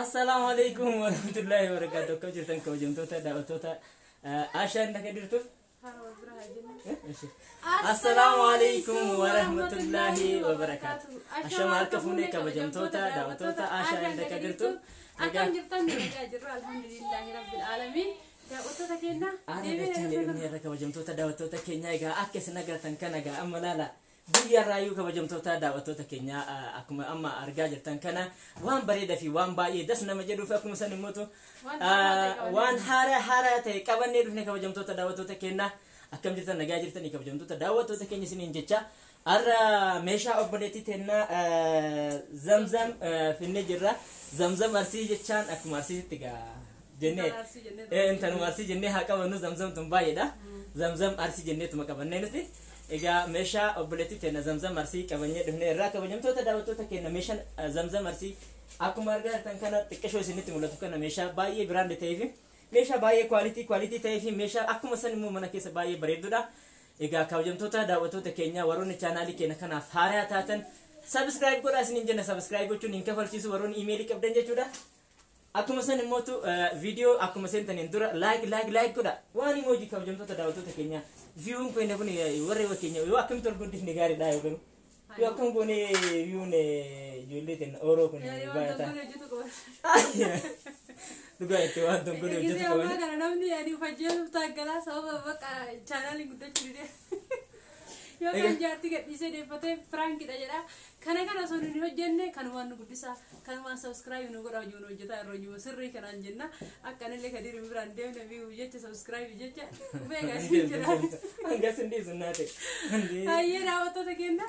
Assalaamu alaikum warahmatullahi wabarakatuh. Akkam jirtan kabajamtoota daawwattoota Ashaan akka jirtuuf. Assalaamu alaikum warahmatullahi wabarakatuh. Ashama harka fuunee kabajamtoota daawwattoota Ashaan akka jirtuuf. Akkam jirtan nagaa jirru alhamdulillahi rabbil aalamiin. Daawwattoota keenya Aana dachaa jedhamne irra kabajamtoota daawwattoota keenyaa egaa akka isin agartan kana egaa amma laala guyyaarraayyuu kabajamtoota daawwattoota keenyaa akkuma amma argaa jirtan kana waan bareedaa fi waan baay'ee das nama jedhuuf akkuma san immoo waan haaraa haaraa ta'e qabannee dhufne kabajamtoota daawwattoota keenyaa akkam jirtan nagaa jirtanii kabajamtoota daawwattoota keenya isiniin jecha har'a meeshaa obboleettii teennaa Zamzam finnee jirra. Zamzam Arsii jechaan akkuma Arsiitti egaa jennee intaluma Arsii jennee haa qabannu Zamzam tun baay'eedha. Zamzam Arsii jenneetuma qabannee nuti. Egaa meeshaa obboleettii teenya Zamzam Arsii qabannee dhufnee irraa kabajamtoota daawwattoota keenya meeshaan Zamzam Arsii akkuma argaa jirtan kana xiqqashoo isinitti mul'atu kana meeshaa baay'ee brand ta'ee fi meeshaa baay'ee quality quality ta'ee fi meeshaa akkuma san immoo mana keessa baay'ee bareedudha. Egaa kabajamtoota daawwattoota keenya warroonni chaanaalii keenya kanaaf haaraa taatan subscribe godhaa isiniin jenna. Subscribe gochuun hin kafalchiisu warroonni imeelii qabdan jechuudha. Akkuma san immootu viidiyoo akkuma seentaniin dura like like like godha. Waan immoo kabajamtoota daawwattoota keenya viewn keenya kun warri keenya yoo akkamitti ol guddifne gaariidha yoo garuu. Yoo akkam goone viewn ijoollee teenya Oroo kun baay'ata. Dhugaa itti waan tongolii hojjetu qaban. qaban. Kana namni ani ufajjeesuuf taaggalaa sababa bakka chaanaaliin guddachuu dide. Yookaan jaartii gadhiisee deeffatee firaankidha jedha. Kana kana osoo nuti hojjenne kanumaan nu guddisa. Kanumaan subscribe nu godha hojii nu hojjetaa yeroo jiru sirrii kanaan jenna. Akka anillee Kadiir biraan deemne view jecha subscribe jecha beekaa isin jedha. Hangas hin dhiisu naate. Hayyee daawwattoota keenya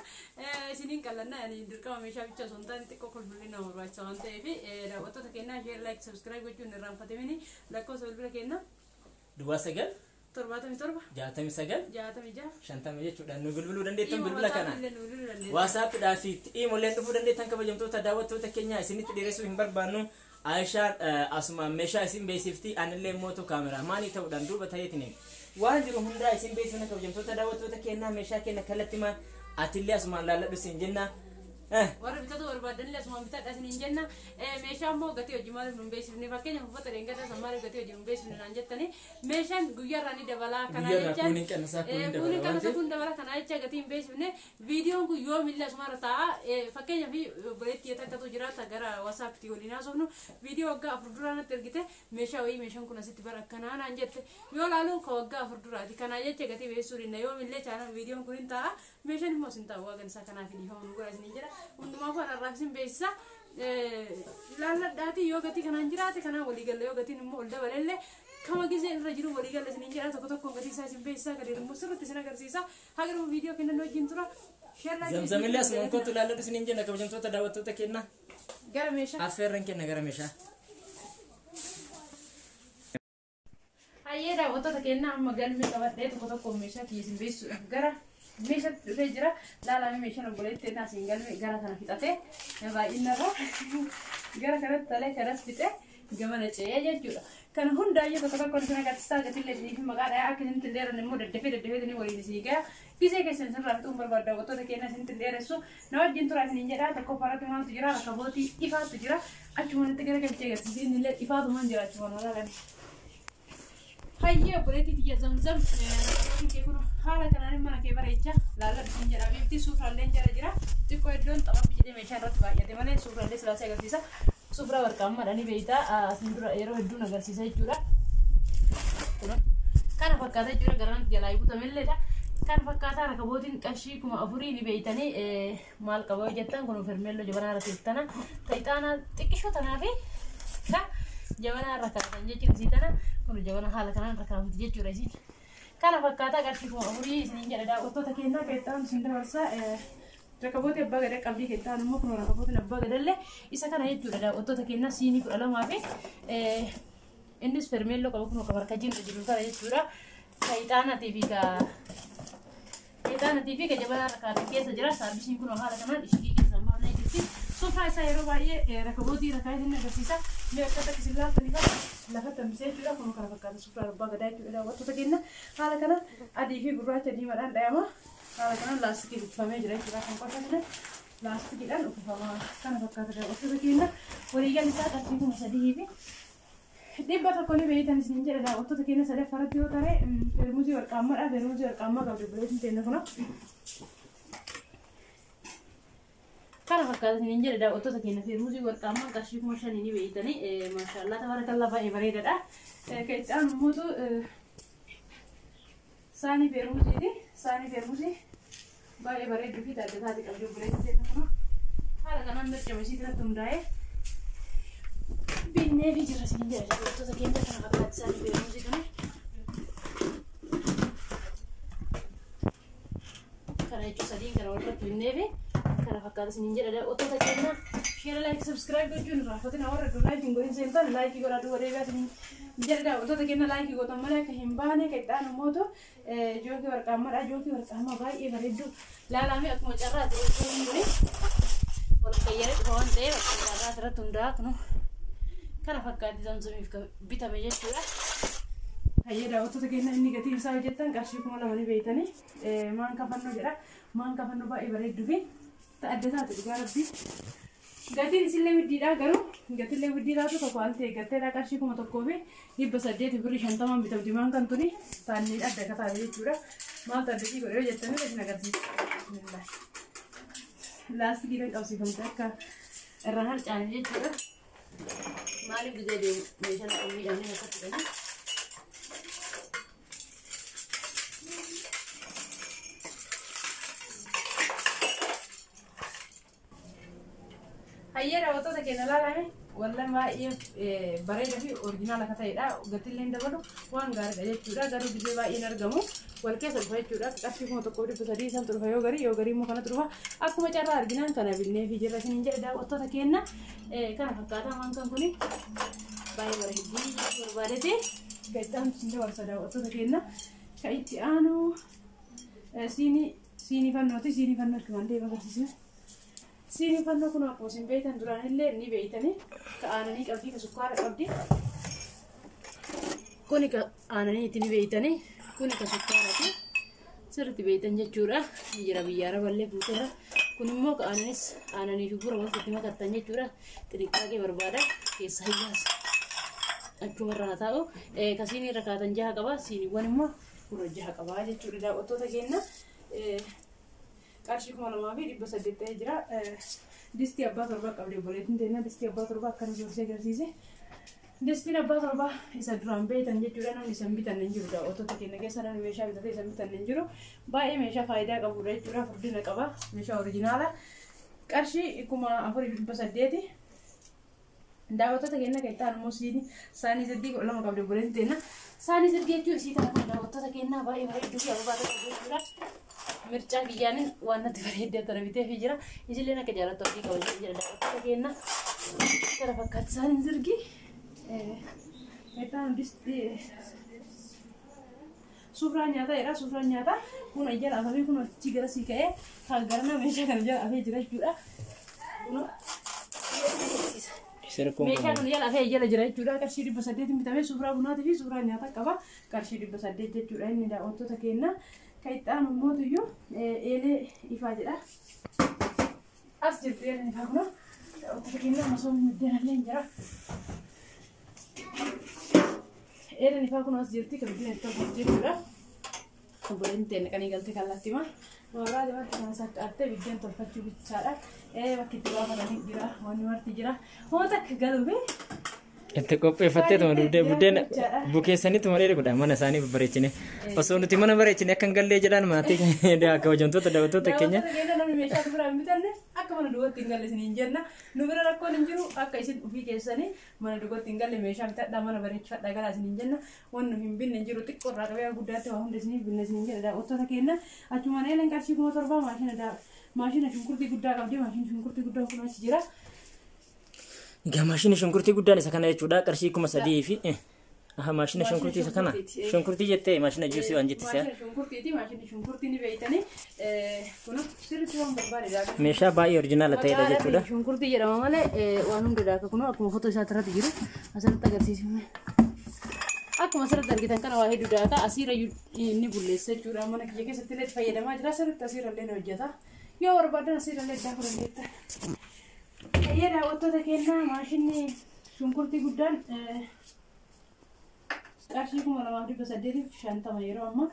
isiniin qallanna ani dirqama meeshaa bicha osoo hin taane xiqqoo qulqullina barbaachisa waan ta'eef daawwattoota keenya share like subscribe gochuun hin irraanfatamini lakkoofsa bilbila keenya 09 77 69 66 50 jechuudhaan nu bilbiluu dandeettan bilbila kana. illee nu bilbiluu dandeettan. WhatsAppidhaa fi iimoleen dhufuu dandeettan kabajamtoota daawwattoota keenya isinitti dheeressuu hin barbaannu. Aayishaan asumaan meeshaa isin beeksifti anillee mootu kaameraamaanii ta'uudhaan duuba ta'eetiniin waan jiru hundaa isin beeksifna kabajamtoota daawwattoota keenyaa meeshaa keenya kallattimaan atillee asumaan laalladhu isin jenna. Warra bitatu barbaadanillee asumaan bitadha isiniin jenna. Meeshaa immoo gatii hojii maaliif nu hin beeksifne fakkeenyaaf uffata dheengaddaa san maaliif gatii hojii nu hin beeksifne naan jettanii meeshaan guyyaarraa ni dabalaa kanaa Guyyaarraa jechaan kun hin qannasaa, kun hin kun hin dabala waan qannasa ta'eef. kun dabala kanaa jecha gatii hin beeksifne viidiyoon kun yoomillee asumarra taa'a fakkeenyaaf obboleettii takkatu jiraata gara WhatsAppitti waliin haasofnu viidiyoo waggaa 4 duraa natti ergite meeshaa wayii meeshaan kun asitti bara akkanaa naan jette yoo laalu ka waggaa 4 duraati kanaa jecha gatii beeksisuu dinna yoomillee chaanal viidiyoon kun hin taa'a meeshaan immoo isin taa'u waagan isaa kanaaf dhiifama nu godha isiniin jedha hundumaafuu har'aaf isin beeksisa laalladhaati yoo gatii kanaan jiraate kanaan walii galla yoo gatiin immoo ol dabalellee kama giseen irra jiru walii galla isiniin jedha tokko tokkoon gatii isaa isin beeksisa gadi immoo sirriitti isin agarsiisa haga dhuma viidiyoo kennan wajjin tura. Zamzamillee asumaan kottu laalladhu isiniin jenna kabajamtoota daawwattoota keenya. Gara meeshaa. Affeerran kenna gara meeshaa. Hayyee daawwattoota keenya amma galmee qabadhee tokko tokko meeshaa kiyya isin beeksisuudhaaf gara meeshaatti dhufee jira. Laalame meeshaan obboleettii keenyaa asiin galmee gara kana fixatee baay'inarra gara kanatti tolee kanas fixee gamana ce'ee jechuudha. Kana hundaayyuu tokko tokko isin agarsiisaa gatillee isiniif maqaa dhayaa akka isinitti hin dheeranne immoo daddafee daddafee isinii waliin isinii ga'a. Gisee keessan isinirraa fixuun barbaadu daawwattoota keenya isinitti hin dheeressu. Na wajjin turaa isiniin jedhaa tokkoffaa irratti maaltu jira rakabootii ifaatu jira. Achuma natti gara galchee agarsiisi inni illee ifaatumaan jira achuma nalaalani. Hayyee obboleettii tiyya Zamzam rakabootiin kee kun haala kanaan mana kee bareecha laalladhu isin jedha beekti suurraalleen jala jira xiqqoo iddoon xababbi jedhee meeshaa irratti baay'ate malee suurraallee silaasee agarsiisa. Suuraa warqaammaadha ni beekta asin dura yeroo hedduun agarsiisa jechuudha. Kana fakkaata jechuudha garanatti jalaa butamilleedha. Kana fakkaata rakabootiin qarshii 4000 ni beektanii maal qaba yoo jettan kun fermeelloo jabanaa irra teettana ta'ixaanaa xiqqishoo tanaa fi ka jabanaa irra kaa'atan jechuudha isii tana kun jabana haala kanaan irra kaa'amti jechuudha isiin. Kana fakkaata qarshii 4000 isiniin jedha daawwattoota keenyaa keessaan isin dabarsa. Rakabootii abbaa gadaa qabdii keessaan immoo kun rakabootiin abbaa gadallee isa kana jechuudha daawwattoota keenyaa siinii 12 fi innis fermeelloo qaba kun akka barkajiin jiru kana jechuudha. Ta'ixaanaatii fi ka Ixaanatii fi jabanaa irra kaa'ame keessa jira. Saarbisiin kun haala kanaan ishigii keessaan baafnee jirti. Soofaa isaa yeroo baay'ee rakabootii irra kaa'ee isin agarsiisa. Mee akkata isin laaltanii fa lafatti hambisee jechuudha. Kun kana fakkaata suuraa abbaa gadaa jechuudha daawwattoota keenya. Haala kana adii fi gurraacha diimaadhaan dhayama. Haala kanaan laastikii uffifamee jira jechuudha kan qotatne. Laastikiidhaan uffifama. Kana fakkaata daawwattoota keenya. Waliigalli isaa qarshii 3100 ni beeytan isin jedha daawwattoota keenya. Sadaffaratti yoo ta'e feermuzii warqaammaadha. Feermuzii warqaammaa qabdi obboleettiin teenya kuna. Kana fakkaata isin jedha daawwattoota keenya. Feermuzii warqaammaa qarshii 5000 ni beeytanii. Maashaallah tabaarakallaa, baay'ee bareedaadha. Kan itti aanu immoo saanii feermuziiti. Saanii feermuzii baay'ee bareedduu fi adda taate qabdi obboleettiin teenya kuna. Haala kanaan mircama isii irratti hundaa'ee binnee fi jirra isin jedha daawwattoota keenya. Kana fakkaata saanii feermuzii kana. Kana jechuun sadiin kana walirratti binnee fi kana fakkaata isin jedha daawwattoota keenya. Share, like, subscribe gochuun irraanfatina. Warra dur like hin godhin seentan like godhaa duuba deebi'aa isin jedha daawwattoota keenya. Like gootan malee akka hin baane. Kan itti aanu immoo jookii warqaammaadha. Jookii warqaammaa baay'ee bareeddu laalaamee akkuma carraati jookiin kuni wal fayyadee dhufa waan ta'eef akkuma carraati irratti hundaa'a. Kunu kana fakkaatti zamzamiif bitame jechuudha. Hayyee daawwattoota keenya, inni gatii isaa hojjettan qarshii 2000 ni beeytanii. Maan kafannoo jedha. Maan kafannoo baay'ee bareedduu fi adda taate dhugaa rabbii. Gatiin isillee widdiidha, garuu gatillee widdii taatu tokko al ta'e galteedha. Qarshii 1800 birrii 50 bitamti maan kan tuni taanniidha adda akka taate jechuudha. Maaltu adda isii godhee jettanii isin agarsiisa. Laastikiidhaan qabsiifamte akka irraan harcaane jechuudha. Maaliif gizee deemu meeshaan akka miidhamne akka fudhanii. Hayyee daawwattoota keenya, ilaalame wallan baay'ee bareedaa fi original akka ta'edha. Gatillee dabalu waan gaariidha jechuudha. Garuu gizee baay'een argamu wal keessa dhufa jechuudha. Qarshii 1300 santu dhufa yoo garii, yoo garii immoo kanatu dhufa. Akkuma carraa arginaan kana binnee fi jirra isiniin jedha daawwattoota keenya. Kana fakkaataa waan kan kuni baay'ee bareeddii jechuu barbaadeeti. Gaxxaan isin dabarsa daawwattoota keenya. Kan itti aanu siinii fannooti. Siinii fannoo akkuma deema agarsiisa. Siinii fannoo kun akkuma isin beektan duraan illee ni beeytanii, ka aananii qabdi, ka sukkaara qabdi. Kuni ka aananiiti ni beeytanii, kuni ka sukkaaraati. Sirriitti beeytan jechuudha. Ni jira, biyya araballee guuteera. Kun immoo ka aananis aananii fi bura walitti makattan jechuudha. Xixiqqaaqee barbaada. Keessa hiyyaas achumarra haa taa'u. Ka siinii irra kaatan jaha qaba. Siiniiwwan immoo kun jaha qaba jechuudha daawwattoota keenya. Qarshii 2800 ta'ee jira. Distii abbaa torbaa qabdi obboleettiin teenya. Distii abbaa torbaa akkana suursee agarsiise. Distiin abbaa torbaa isa duraan beektan jechuudha. Namni isa hin bitanne hin jiru daawwattoota keenya keessa, namni meeshaa bitatee isa hin bitanne hin jiru. Baay'ee meeshaa faayidaa qabudha jechuudha. Furdina qaba. Meeshaa original. Qarshii 4800. Daawwattoota keenya, kan itti aanu immoo siinii saanii sirgii 12 qabdi obboleettiin teenya. Saanii sirgii jechuun isii kana kun daawwattoota keenyaa baay'ee bareedduu fi ababaa tokko jechuudha. Mircaa kiyyaanin waan natti bareeddee tana bitee fi jira. Isilleen akka jaallattu abdii qaba jedha daawwattoota keenya. Kana fakkaatti saaniin sirgii. Itti distii suuraan nyaataa jedha. Suuraan nyaataa kun jala afamee kun achi gara sii ka'ee kan garana meeshaa kana jala afee jira jechuudha. Meeshaa kana jala afee jala jira jechuudha. Qarshii 800 bitamee suuraa bunaatii fi suuraa nyaataa qaba. Qarshii 800 jechuudha inni daawwattoota keenya. Kan itti aanu immoo eelee ifaa jedha. As jirtu eeleen ifaa kuna. Daawwattoota keenya, masoomni biddeen illee jira. Eeleen ifaa kun as jirti, kan biddeen itti tolfamu jechuudha. Obboleen teenya qanii galtee kallattii ma. Warraa deematti kana saqqaattee biddeen tolfachuu bichaadha. Bakki itti baafatanii jira. Wanni marti jira. Hoota akka galuufi Itti qopheeffatteetuma dugdee buddeena bukeessaniituma dheedha mana isaanii babbareechine. Osoo nuti mana bareechine akka hin gallee jedhan maatii kabajamtoota daawwattoota keenya. Daawwattoota keenya, namni meeshaa nu biraa hin bitanne akka mana duwwaatti hin galle isiniin jenna. Nu bira rakkoon hin jiru, akka isin ofii keessanii mana duwwaatti hin galle meeshaa bitadhaa, mana bareechifadhaa galaa isiniin jenna. Wanni nu hin binne hin jiru, xiqqoo irraa qabee guddaatti waa hunda isiniif binne isiniin jedha daawwattoota keenya. Achumaan eeleen qarshii 7000 maashina shunkurtii guddaa qabdi. Maashinni shunkurtii guddaan kun achi jira. Egaa maashina shunkurtii guddaan isa kana jechuudha, qarshii 3000 fi aha, maashina shunkurtii isa kana. Shunkurtii jettee maashina juusii waan jettise. Maashina shunkurtiiti. Maashinni shunkurtii ni beeytanii kun sirriitti waan barbaadedha. Meeshaa baay'ee original ta'edha jechuudha. Shunkurtii jedhama malee waan hunda daaka kun akkuma footoo isaa irratti jiru asirratti agarsiisame. Akkuma asirratti argitan kana waa hedduu daaka asiirra inni bulleessa jechuudha. Mana kiyya keessatti illee itti fayyadamaa jira. Asirratti asiirra illee ni hojjeta. Yoo barbaadan asirrallee daakuu dandeettan. Hayyee daawwattoota keenyaa, maashinni shunkurtii guddaan qarshii 2850 yeroo ammaa.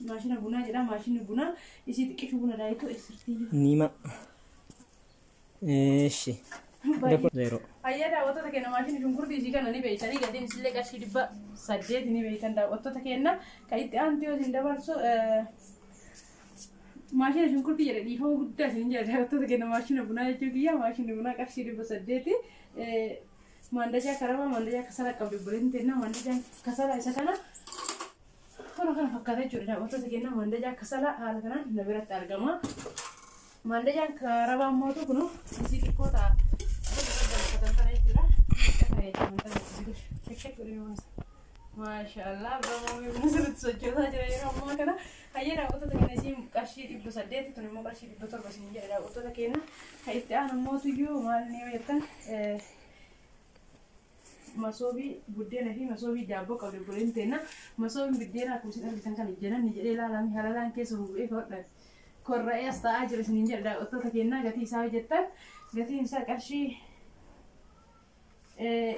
Maashina bunaa jedha. Maashinni bunaa isii xiqqishu buna daayitu isirtii. Nima. Eeshi. Zero. Hayyee daawwattoota keenya, maashinni shunkurtii isii kana ni beeytanii, gatiin isillee qarshii 800 ni beeytan daawwattoota keenya. Kan itti aantu yoo isin dabarsu, maashina shunkurtii jedhe, dhiifama guddaa isin jedha daawwattoota keenya, maashina bunaa jechuu kiyya. Maashinni bunaa qarshii 800. Maandajaa karabaa, maandajaa kasala qabdi obboleettiin teenya. Maandajaan kasala isa kana kana fakkaata jechuudha daawwattoota keenya. Maandajaa kasala haala kanaan na biratti argama. Maandajaan karabaa mootu kunu isii xiqqoo ta'a. Kana jechuudha. Maashaallah, abbaa buna sirriitti sochoosaa jira yeroo ammaa kana. Hayyee daawwattoota keenya, isiin qarshii 800, tun immoo qarshii 700 isin jedha daawwattoota keenya. Kan itti aanu mootuyyuu maal ni jettan, masoobii buddeena fi masoobii daabboo qabdi obboleen teenna. Masoobiin buddeena akkuma isin argitan kana janan ni jedhee ilaalame halalaan keessa bu'ee hodhan. Korra'ee as taa'aa jira isin jedha daawwattoota keenya. Gatii isaa jettan, gatiin isaa qarshii,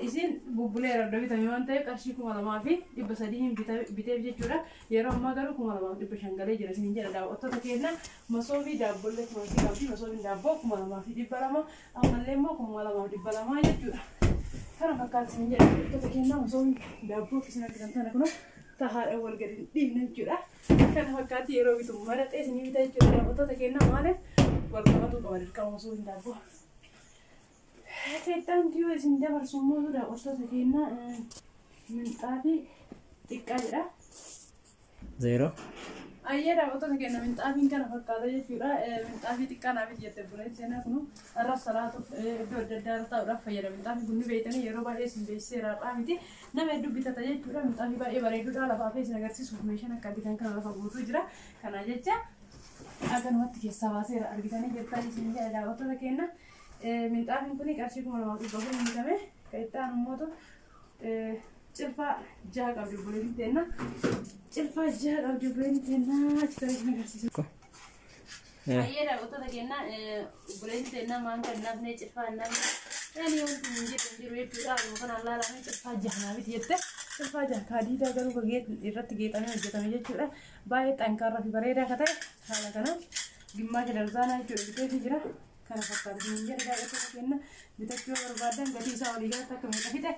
isin bubbuleera iddoo bitame waan ta'eef, qarshii 2300 hin biteef jechuudha. Yeroo ammaa garuu 2500 galee jira isin jedha daawwattoota keenya. Masoobii daabbollee kunuunsii qabdi. Masoobiin daabboo 2200, ammallee immoo 2200 jechuudha. Kana fakkaata isin jedha daawwattoota keenya. Masoobiin daabboo isin argitan tana kun tahaadhaan wal gadi hin dhiibne jechuudha. Kana fakkaatti yeroo bitu maraxee isinii bita jechuudha daawwattoota keenya, maaliif wal qabatuu qaba dirqama masoobiin daabboo. Keettaan yoo isin dabarsu immoo daawwattoota keenya, minxaafii xiqqaa jedha. Zero. Ayyee daawwattoota keenya, minxaafiin kana fakkaata jechuudha. Minxaafii xiqqaa naaf jette buleetti seenaa kunu irra salaatuuf, iddoo adda addaa irra taa'uudhaaf fayyada. Minxaafiin kun ni beektanii, yeroo baay'ee isin beeksiseera, har'aa miti, nama hedduu bitata jechuudha. Minxaafii baay'ee bareeduudha. Lafaa fi isin agarsiisuuf meeshaan akka argitan kana lafa guutuu jira. Kana jecha akkanumatti keessaa baaseera, argitanii jirtan isin jedha daawwattoota keenya. Minxaafiin kun qarshii 2400 bitame. Kan itti aanu immoo cilfaa jaha qabdi obboleettiin teenna. Cilfaa jaha qabdi obboleettiin teenna, achi tarii isin agarsiisa. Hayyee daawwattoota keenya, obboleettiin teenna maan kan nafne, cilfaa hin nafne. Yani wanti hin jedhu hin jiru jechuudha. Akkuma kanaan laalame cilfaa jaha naa biti jette. Cilfaa jaha kaadiidaa garuu irratti geexamee hojjetame jechuudha. Baay'ee xankaarraa fi bareedaa akka ta'e haala kanaan gimmaasha darzaanaa jechuudha biteefii jira. Kana fakkaata hin jedha daawwattoota keenya. Bitachuu yoo barbaadan gatii isaa walii galatti akka meeqa fixe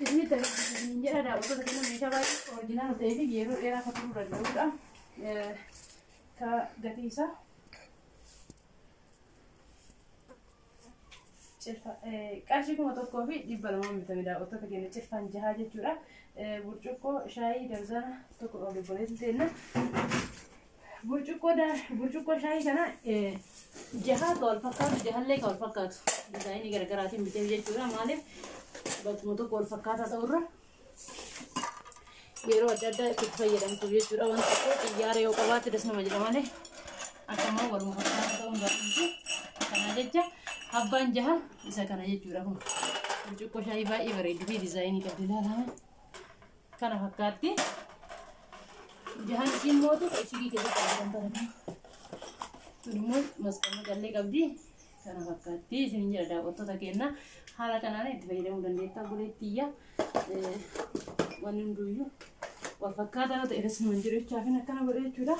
isinitti agarsiisa hin jedha daawwattoota keenya. Meeshaa baay'ee original ta'ee fi yeroo dheeraa akka turuu danda'udha. Ka gatii isaa qarshii 1200 bitame daawwattoota keenya, cilfaan jahaa jechuudha. Burcuqqoo shaayii darzana tokko qabdi obboleettiin teenna. Burcuqqoo shaayii kana jahaa ka wal fakkaatu, jahallee ka wal fakkaatu dizaayinii garaagaraatiin bitee jechuudha. Maaliif bakkuma tokko wal fakkaataa ta'urra yeroo adda addaa itti fayyadamtu jechuudha. Waan tokko xiyyaara yoo qabaatte das nama jedha malee akkuma waluma fakkaataa ta'uun gaarii. Kana jecha abbaan jaha isa kana jechuudha kun. Burcuqqoo shaayii baay'ee bareedduu fi dizaayinii qabdi, ilaalame. Kana fakkaatti. Jahan isiin mootu ishigii keessatti argaman tana. Tun immoo masqalma callee qabdi. Kana fakkaatti isin jedha daawwattoota keenya. Haala kanaan itti fayyadamuu dandeetta obboleettiyya. Wanni hunduyyuu wal fakkaataa yoo ta'e irras nama hin jiru jechaafin akkana godhe jechuudha.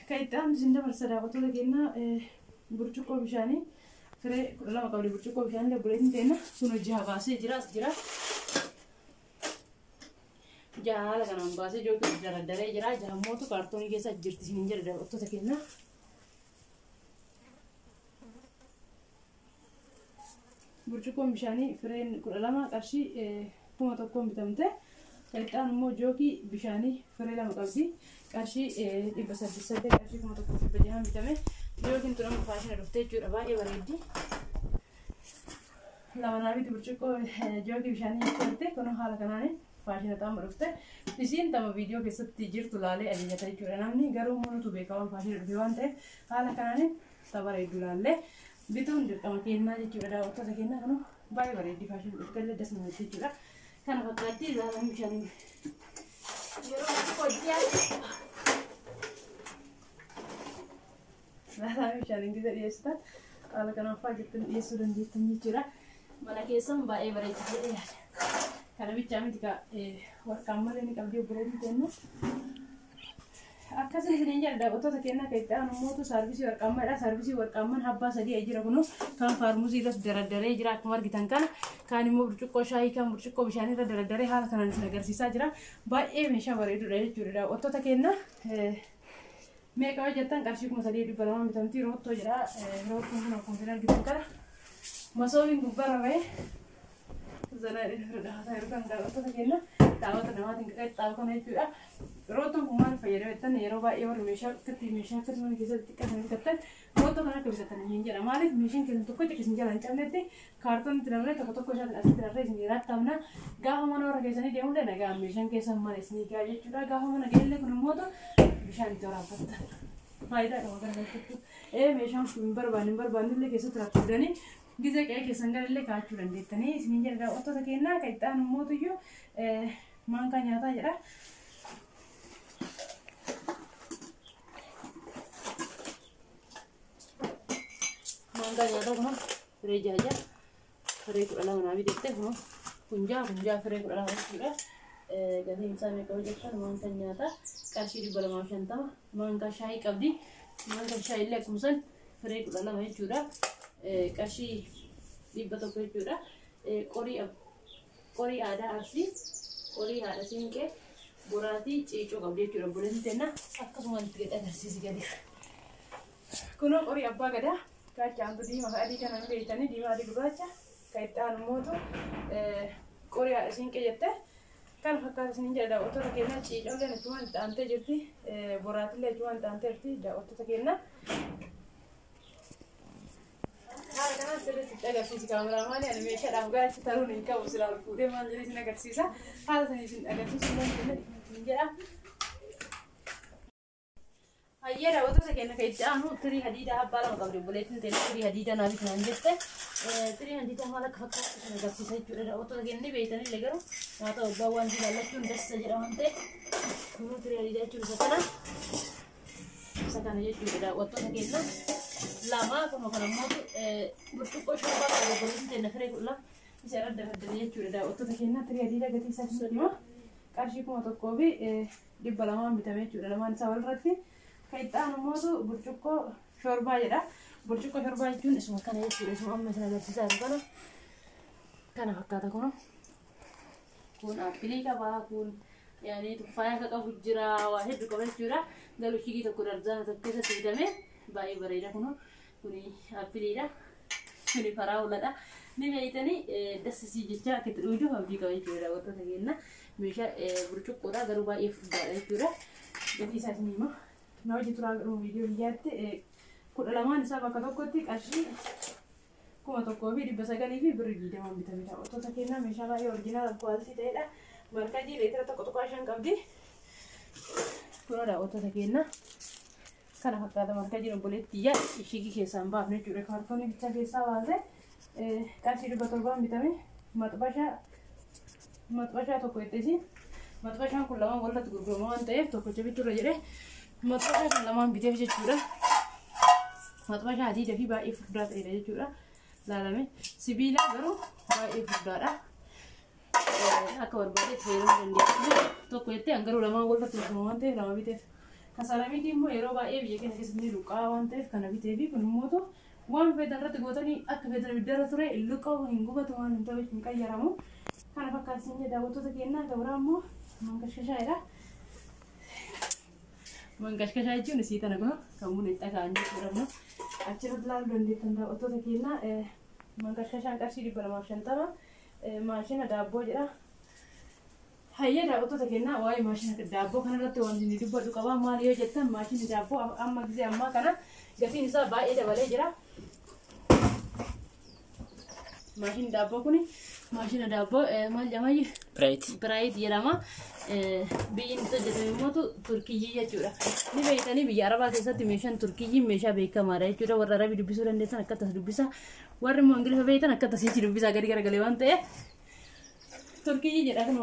Kan itti aanu isin dabarsa daawwattoota keenya, burcuqqoo bishaanii firee 12 qabdi. Burcuqqoo bishaanii obboleettiin teenya kun jaha baasee jira, as jira. Jaha haala kanaan baasee jookii dardaree jira. Jaha mootu kaartoonii keessa jirti isin jedha daawwattoota keenya. Burcuqqoon bishaanii fireen 12 qarshii 1000n bitamte. Kan itti aanu immoo jookii bishaanii firee lama qabdi. Qarshii 808, qarshii 1600 bitame. Jookiin tun amma faashina dhuftee jechuudha. Baay'ee bareeddi. Lama naa biti burcuqqoo jookii bishaanii jechuudha. Kun haala kanaan faashina ta'ama dhufte. Isiin tama viidiyoo keessatti jirtu laalee ajajata jechuudha. Namni garuu immoo nutu beeka waan faashina dhufe waan ta'eef, haala kanaan ta bareeddu laallee bituun dirqama kennaa jechuudha daawwattoota kennaa. Kun baay'ee bareeddi, faashina dhufte illee das namatti jechuudha. Kana fakkaatti ilaalan bishaanii yeroo hojii. Laalaa bishaan gisa dhiyeessitan haala kanaan fa'aa jettanii dhiyeessuu dandeettan jechuudha. Mana keessan baay'ee bareecha jedhee yaada. Kana bichaa miti ka warqaan malee ni qabdi obboleettiin kennu. Akkasuma isiniin jedha daawwattoota kennaa kan itti aanu mootu saarvisii warqaammaadha. Saarvisii warqaammaan abbaa sadii jira kunu kan faarmusii irras daradaree jira akkuma argitan kana kaan immoo burcuqqoo shaayii kan burcuqqoo bishaanii irra daradaree haala kanaan isin agarsiisaa jira. Baay'ee meeshaa bareedudha jechuudha daawwattoota kennaa. Meeqa hojjettan qarshii 3200 bitamti roottoo jedha. Roottoon kun akkuma isin argitan kana masoobiin gubbaarra ba'ee zanaa irra dhaabataa jiru kan daawwattoota kenna daawwata namaatiin qixxaabu kana jechuudha. Roottoon kun maal fayyada jettan yeroo baay'ee warri meeshaa akkatti meeshaa akkatti mana keessatti xiqqaatan bitattan roottoo kana akka bitatan hin jedha. Maaliif meeshaan keessan tokko xiqqi isin jala hin cabnetti kaartoon itti namne tokko tokko isaatiin asitti rarree isin raattamna gaafa mana warra keessanii deemullee nagaa meeshaan keessan mana isinii gaa jechuudha. Gaafa mana ga'ellee kun immoo bishaan itti waraabbattan. Faayidaa qaba kana keessattuu. Meeshaan kun hin barbaanne hin barbaanne illee keessatti rakkudanii gizee qe'ee keessan galallee kaa'achuu dandeettanii isiniin jedha daawwattoota kennaa kan itti aanu mootuyyuu maankaa nyaataa jedha. Maankaa nyaataa kun firee jaha firee 12 naa bitette kun kun jaha kun jaha firee 12 jechuudha. Gatiin isaa meeqa hojjetan maankaa nyaataa qarshii 250 maankaa shaayii qabdi. Maankaa shaayii illee akkuma san firee 12 jechuudha. Qarshii 100 jechuudha. Qorii aadaa Arsii, qorii haadha siinqee, boraatii ciicoo qabdi jechuudha. Obboleettiin teenna akkasuma itti gadi agarsiisi gadi. Kunoo qorii abbaa gadaa gaacha diimaa fi adii kana beektanii diimaa adii gurraacha kan itti aanu mootu qorii haadha siinqee jette. Kana fakkaata isiniin jedha daawwattoota keenyaa ciicoolleen achumaan itti aantee jirti. Boraatillee achumaan itti aantee jirti daawwattoota keenyaa. Haala kanaan sirriitti itti agarsiisi kaameraamaanii ani meeshaadhaaf gaachi taruun hin qabu silaa ol fuudhee maal jedhee isin agarsiisa. Haala sanii isin agarsiisu hin dandeenye jedha. Hayyee daawwattoota keenya kan itti aanu tirii hadiidaa abbaa lama qabdi obboleettiin teenya tirii hadiidaa naa bitu naan jette. Tirii hadiidaa maal akka fakkaatu isin agarsiisa jechuudha. Daawwattoota keenya ni beeytanillee garuu haa ta'u abbaa waan jaallachuun dassa jedha waan ta'eef kunuu tirii hadiidaa jechuun isa kana. Isa kana jechuudha daawwattoota keenya. Lama kun kan ammoo burcuqqoo shorbaa qabu obboleettiin teenya firee 12 isa irra dabaddale jechuudha. Daawwattoota keenya tirii hadiidaa gatii isaa isin hima. Qarshii 1200 bitame jechuudha. Lamaan isaa walirratti. Kan itti aanu mootu burcuqqoo shorbaa jedha. Burcuqqoo shorbaa jechuun isuma kana jechuudha. Isuma amma isin agarsiisaa jiru kana. Kana fakkaata kun. Kun appilii qaba. Kun yaani tuffaaya akka qabu jira. Waa hedduu qaba jechuudha. Garuu shigii tokko darzaana tokko keessatti bitame baay'ee bareeda kun. Kuni appiliidha. Kuni faraawuladha. Ni beeytanii dassisii jecha akka itti dhuguuf abdii qaba jechuudha daawwattoota keenya. Meeshaa burcuqqoodha garuu baay'ee furdaadha jechuudha. Gatii isaa isin hima. Na hojii turaa godhamu viidiyoo biyyaatti 12 isaa bakka tokkotti qarshii 1900 fi birrii 20 bitame daawwattoota keenyaa meeshaa baay'ee original quality ta'edha. Markajii leetira 1.5 qabdi. Kunoo daawwattoota keenyaa kana fakkaata markajiin obboleettii yaa ishigii keessaa hin baafne jechuudha. Kaartoonii bichaa keessaa baase qarshii 700 bitame maxxashaa tokko jettesi. Maxxashaan kun lamaan walirratti gurgurama waan ta'eef tokkicha biturra jedhee maxxashaa kan lamaan biteef jechuudha. Maxxashaa adiidha fi baay'ee furdaa ta'edha jechuudha. Laalame sibiila garuu baay'ee furdaadha. Akka barbaadetti fayyadamuu dandeessu. Tokko jettee garuu lamaan walirratti gurgurama waan ta'eef lama biteef. Kasaramiitii immoo yeroo baay'ee biyya keenya keessatti ni luqqaa waan ta'eef kana biteefi kun immoo waan feetan irratti gootanii akka feetan ibiddarra ture hin luqqa'u hin gubatu waan hin ta'eef hin qayyaramu. Kana fakkaata isin daawwattoota keenyaa kan biraa immoo mankashkashaadha. Mankashkashaa jechuun isii tana kun kan buna itti akaa'an jechuudha kun achirratti ilaaluu dandeettan daawwattoota keenyaa mankashkashaan qarshii 250 maashina daabboo jedha. Hayyee daawwattoota keenyaa waa'ee maashina daabboo kanarratti wanti inni dubbadhu qaba maal yoo jettan maashinni daabboo amma gisee ammaa kana gatiin isaa baay'ee dabalee jira. Maashinni daabboo kuni maashina daabboo maal jedhama? Biraayit. Biraayit jedhama. Biyyi inni hojjetame immoo Turkiyyii jechuudha. Ni beektanii biyya Arabaa keessatti meeshaan Turkiyyiin meeshaa beekamaadha jechuudha. Warra Arabii dubbisuu dandeessan akka tas dubbisa. Warri immoo Ingiliffa beektan akka tasiitti dubbisa gadi garagalee waan ta'eef. Turkiyyi jedha kun,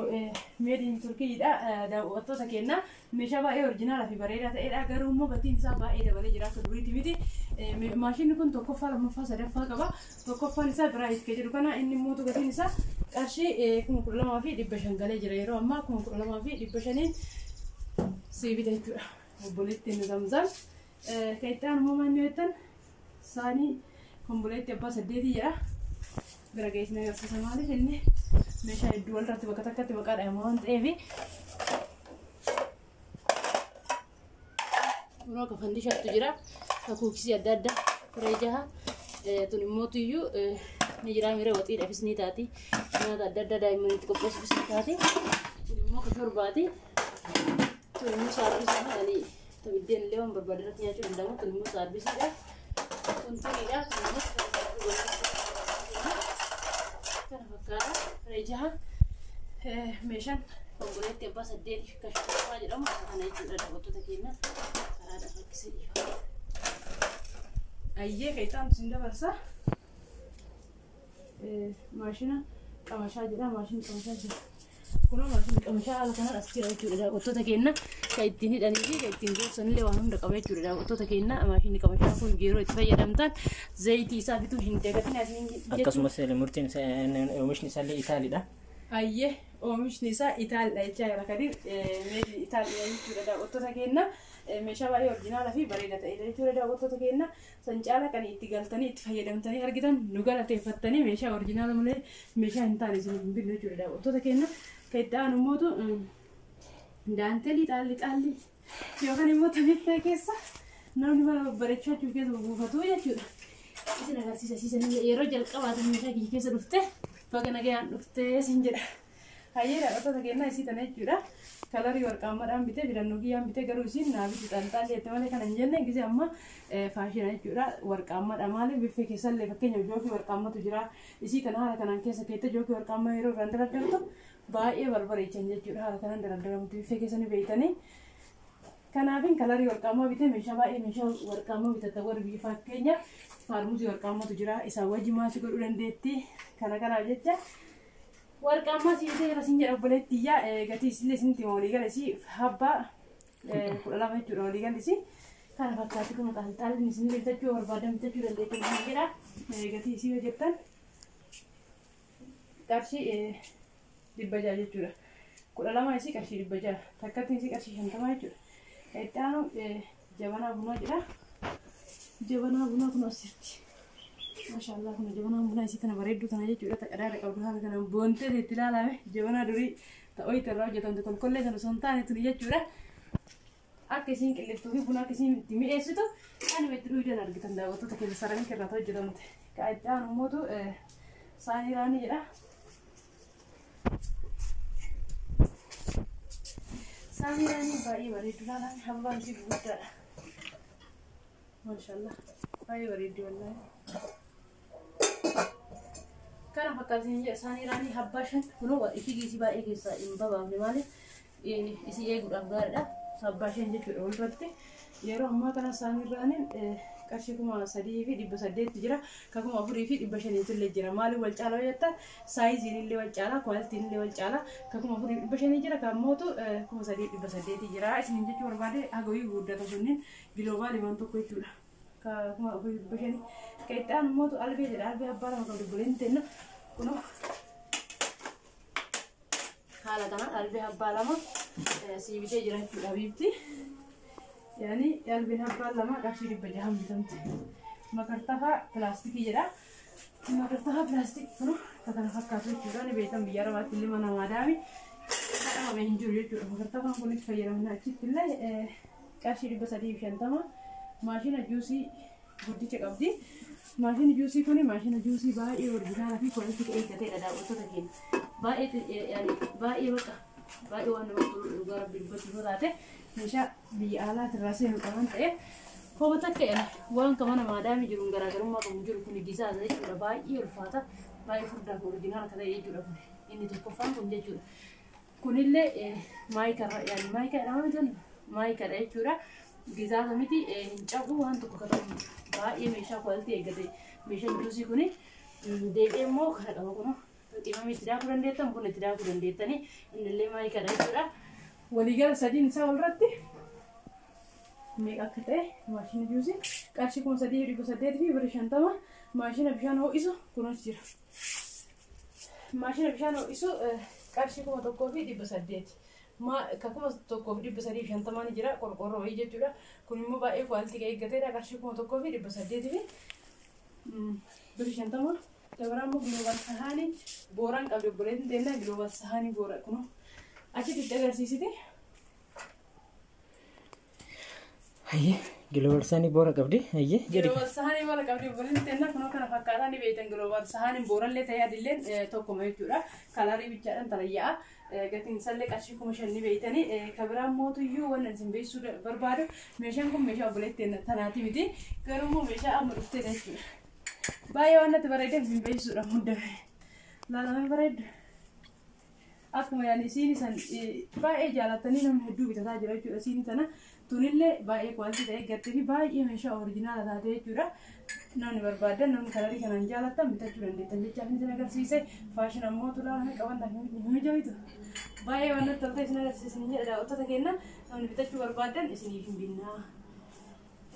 made in Turkiyyiidha. Daawwattoota keenya, meeshaa baay'ee original fi bareedaa ta'edha. Garuu immoo gatiin isaa baay'ee dabalee jira, akka duriiti miti. Maashinni kun tokkoffaa, lammaffaa, sadaffaa qaba. Tokkoffaan isaa Biraayit kan jedhu kana, inni immoo gatiin isaa qarshii 12,500 galee jira. Yeroo ammaa 12,500n sii bita jechuudha. Obboleettiin Zamzam. Kan itti aanu immoo manni jettan saanii komboleetti abbaa saddeetii jedha. Bira geessina agarsiisa, maaliif inni meeshaa hedduu walirratti bakka takkatti maqaa dhahama waan ta'eef. Kunoo akka fandishaattu jira. Kuukisii adda addaa firee jaha. Tun immoo iyyuu ni jira miree, waxiidhaafis ni taati. Nyaata adda addaa daa'immanitti qopheessuufis ni taati. Kun immoo ka shorbaati. Tun immoo saarbisiidha. Yani biddeen illee waan barbaade irratti nyaachuu danda'amu. Tun immoo saarbisiidha. Kun tuniidha. Kun immoo kana fakkaata. Firee jaha. Meeshaan konkoleetti abbaa saddeeti kan shorbaa jedhamu kana jechuudha, daawwattoota keenya, karaadha rakkisee dhiifama. Ayyee, kan itti sin dabarsa. Maashina qamashaa jedha, maashinni qamashaa jira. Kunoo maashinni qamashaa haala kanaan as jira jechuudha, daawwattoota keenya, kan ittiin hidhanii fi kan ittiin gorsanillee waan hunda qaba jechuudha, daawwattoota keenya. Maashinni qamashaa kun yeroo itti fayyadamtan zayitii isaa bituu hin dagatin asiin jechuudha. Akkasumas murtiin isaa, oomishni isaallee Itaaliidha. Ayyee, oomishni isaa Itaaliidha jechaa jira Kadir. Made in Itaaliidha jechuudha, daawwattoota keenya. Meeshaa baay'ee original fi bareeda ta'edha jechuudha, daawwattoota keenya. San caala kan itti galtanii itti fayyadamtanii argitan nu galateeffattanii, meeshaa original malee meeshaa hin taane isin hin binnu jechuudha, daawwattoota keenya. Kan itti aanu immootu daantelii xaalli xaalli yookaan immoo tabiffee keessa namni mana babbareechachuu keessa buufatu jechuudha. Isin agarsiisa siisanillee yeroo jalqabaatu meeshaa kiyya keessa dhufte, baga nagayaan dhuftee sin jedha. Hayyee, daawwattoota keenyaa, isii tana jechuudha. Kalarii warqaammaadhaan bitee, filannoo kiyyaan bitee, garuu isiin naa bitu xalxalli jette malee kana hin jenne. Gisee amma faashina jechuudha. Warqaammaadha, maaliif biffee keessallee fakkeenyaaf jookii warqaammatu jira. Isii kana haala kanaan keessa keette jookii warqaammaa yeroo irraan daraddartu baay'ee barbareechan jechuudha. Haala kanaan daraddaramtu biffee keessa ni beeytanii. Kanaafin kalarii warqaammaa bitee, meeshaa baay'ee meeshaa warqaammaa bitatta warri biyya, fakkeenya faarmusii warqaammatu jira. Isaan wajji maasii godhuu dandeetti. Kana kanaaf jecha warqaammaa si bitee jira sin jedha, obboleettiyyaa. Gatii isillee isintti hima, walii galisi habbaa 12 jechuudha walii galisi. Kana fakkaatti kun xaalxaalli isin bitachuu barbaadan bitachuu dandeettu isin jedha. Gatii isii yoo jettan qarshii 600 jechuudha. 12 isii qarshii 600, takkatti isii qarshii 50 jechuudha. Itti aanu jabanaa bunaa jedha. Jabanaa bunaa kun as jirti. Maashaallah, kun jabanaan bunaa isii kana bareedduu kana jechuudha. Qadaada qabdu, haala kanaan boontee itti ilaalame, jabanaa durii ta'oo irraa hojjetamte kolkollee sana osoo hin taane tuni jechuudha. Akka isiin qilliftuu fi buna akka isiin itti mi'eessitu kan itti dhugdan argitan, daawwattoota keessa, ceramic irraa hojjetamte. Kan itti aanu immootu saanii raanii jedha. Saanii raanii baay'ee bareeddu, ilaalame hambaan isii gurguddaadha. Maashaallah, baay'ee bareeddi wallaahi. Kana fakkaatiin jedha, saanii raanii habbaa shan, kunoo ifigi isii baay'ee keessaa hin babaafne, maaliif isii eeguudhaaf gaariidha. Abbaa shan jechuudha walirratti. Yeroo ammaa kana saanii raaniin qarshii 3,800 jira. Ka 4,500tu illee jira. Maaliif wal caalaa jettan, saayiziin illee wal caalaa, kwaaltiin illee wal caalaa. Ka 4,500 jira, kan mootu 3,800 jira. Isiniin jechuu barbaade, hagoyii guddata sunniin giloobaal waan tokko jechuudha. Ka 4,500. Ka itti aanu mootu albee jedha. Albee abbaa lama qabdu buleen tenna. Kunoo haala kanaan albee abbaa lama sii bitee jira jechuudha, habiibti. Yaani albeen abbaan lama qarshii 600 bitamte. Makartafaa pilaastikii jedha. Makartafaa pilaastikii kun akka kana fakkaatu jechuudha. Ni beektan, biyya Arabaatti illee mana maadaami kadhamame hin jiru jechuudha. Makartafaan kun itti fayyadamna achitti illee qarshii 350. Maashina juusii guddicha qabdi. Maashinni juusii kun maashina juusii baay'ee original fi quality eeggateedha, daawwattoota keenya. Baay'ee, yaani baay'ee baqa baay'ee waan namatti tolu, dhugaa rabbi dubbachuu yoo taate, meeshaa biyya alaati irraa seenu qaban ta'eef Homa takka, yaani waan ka mana maadaamii jiruun garaagarummaa qabu hin jiru, kun gisaasa jechuudha, baay'ee ulfaata, baay'ee furdaa fi original akka ta'e jechuudha, kun inni tokkoffaan kun jechuudha. Kunillee maayikarra, yaani maayika jedhama miti, maayikadha jechuudha. Gizaasa miti, hin cabu, waan tokko ka ta'u baay'ee meeshaa quality eeggate meeshaan juusii kuni. Deebi'ee immoo kana qaba, kunoo Qimamii itti daakuu dandeettan, buna itti daakuu dandeettanii, innillee maayikaadha jechuudha. Waliigala sadiin isaa walirratti meeqa akka ta'e, maashina juusii qarshii 3,850. Maashina bishaan ho'isu kunis jira. Maashina bishaan ho'isu qarshii 1,800. Ka 1,350 ni jira, qorqoorroo wayii jechuudha. Kun immoo baay'ee quality kan eeggateedha, qarshii 1,850. Dabaraa immoo Global sahaanii booraan qabdi obboleettiin teennaa, Global sahaanii boora kunoo achitti itti agarsiisite. Hayyee, Global saanii boora qabdi. Hayyee, jedhi. Global sahaanii boora qabdi obboleettiin teennaa, kunoo kana fakkaataa ni beektan. Global sahaaniin boorallee ta'ee adilleen tokkuma jechuudha. Colorii bichaadhaan talayya'a. Gatiin isallee qarshii 5,000 ni beektanii. Ka biraan mootuyyuu waan isin beeksisuu barbaadu, meeshaan kun meeshaa obboleettiin tanaati miti. Garuu immoo meeshaa amma dhufteedha jechuudha. Baay'ee waan natti bareedeef isin beeksisuudha muddame. Laalamee bareeddu. Akkuma yaani isiin san baay'ee jaalatanii namni hedduu bitataa jira jechuudha. Isiin tana tunillee baay'ee quality ta'e eeggattee fi baay'ee meeshaa original taate jechuudha. Namni barbaadan, namni colorii kanaan jaalattan bitachuu dandeettan jechaaf isin agarsiise. Fashion ammoo tulaa qaban hin mijawitu. Baay'ee waan natti tolte isin agarsiisan jedha daawwattoota keenya, namni bitachuu barbaadan isiniif hin binnaa.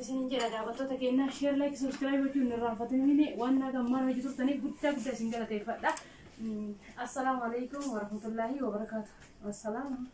Isinin jedha daawwattoota keenya, share, like, subscribe gochuun hin irraanfatamini. Waan nagaan hojii turtaniif guddaa guddaa isin galateeffadha. Assalaamu alaikum warahmatullaahi wabarakaatu. Wassalaam.